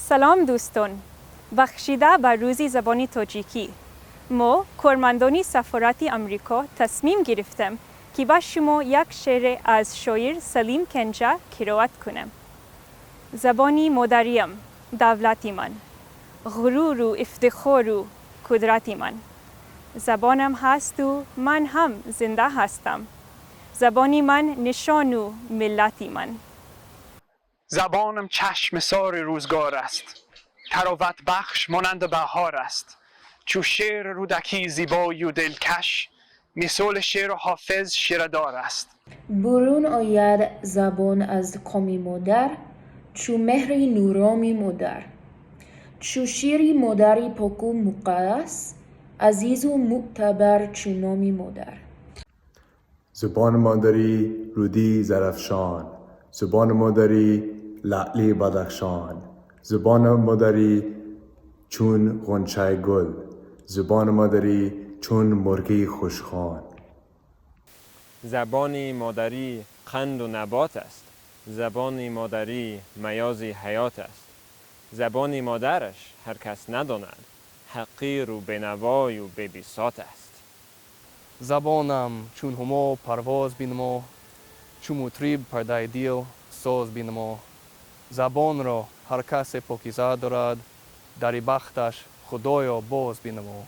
Салом, дӯстон! Бахшида ба Рӯзи забони тоҷикӣ, мо, кормандони сафорати Амрико, тасмим гирифтем, ки ба шумо як шеъре аз шоир Салим Кенҷа қироат кунем. Забони модариам, давлати ман, ғуруру ифтихору қудрати ман. Забонам ҳасту ман ҳам зинда ҳастам. Забони ман нишону миллати ман. Забонам чашмасори рӯзгор аст, тароватбахш монанди баҳор аст. Чу шеъри Рӯдакӣ зебою дилкаш, мисоли шеъри Ҳофиз ширадор аст. Бурун ояд забон аз коми модар, чу меҳри нуроми модар. Чу шири модари поку муқаддас, азизу мӯътабар чу номи модар. Забони модарӣ рӯди Зарафшон, забони модарӣ лаъли Бадахшон, забони модарӣ чун ғунчаи гул, забони модарӣ чун мурғи хушхон. Забони модарӣ қанду набот аст, забони модарӣ маязи ҳаёт аст. Забони модараш ҳар кас надонад, ҳақиру бенавою бебисот аст. Забонам чун ҳумо парвоз бинамо, чу мутриб пардаи дил соз бинамо. Забонро ҳар касе покиза дорад, дари бахташ, Худоё, боз бинамо.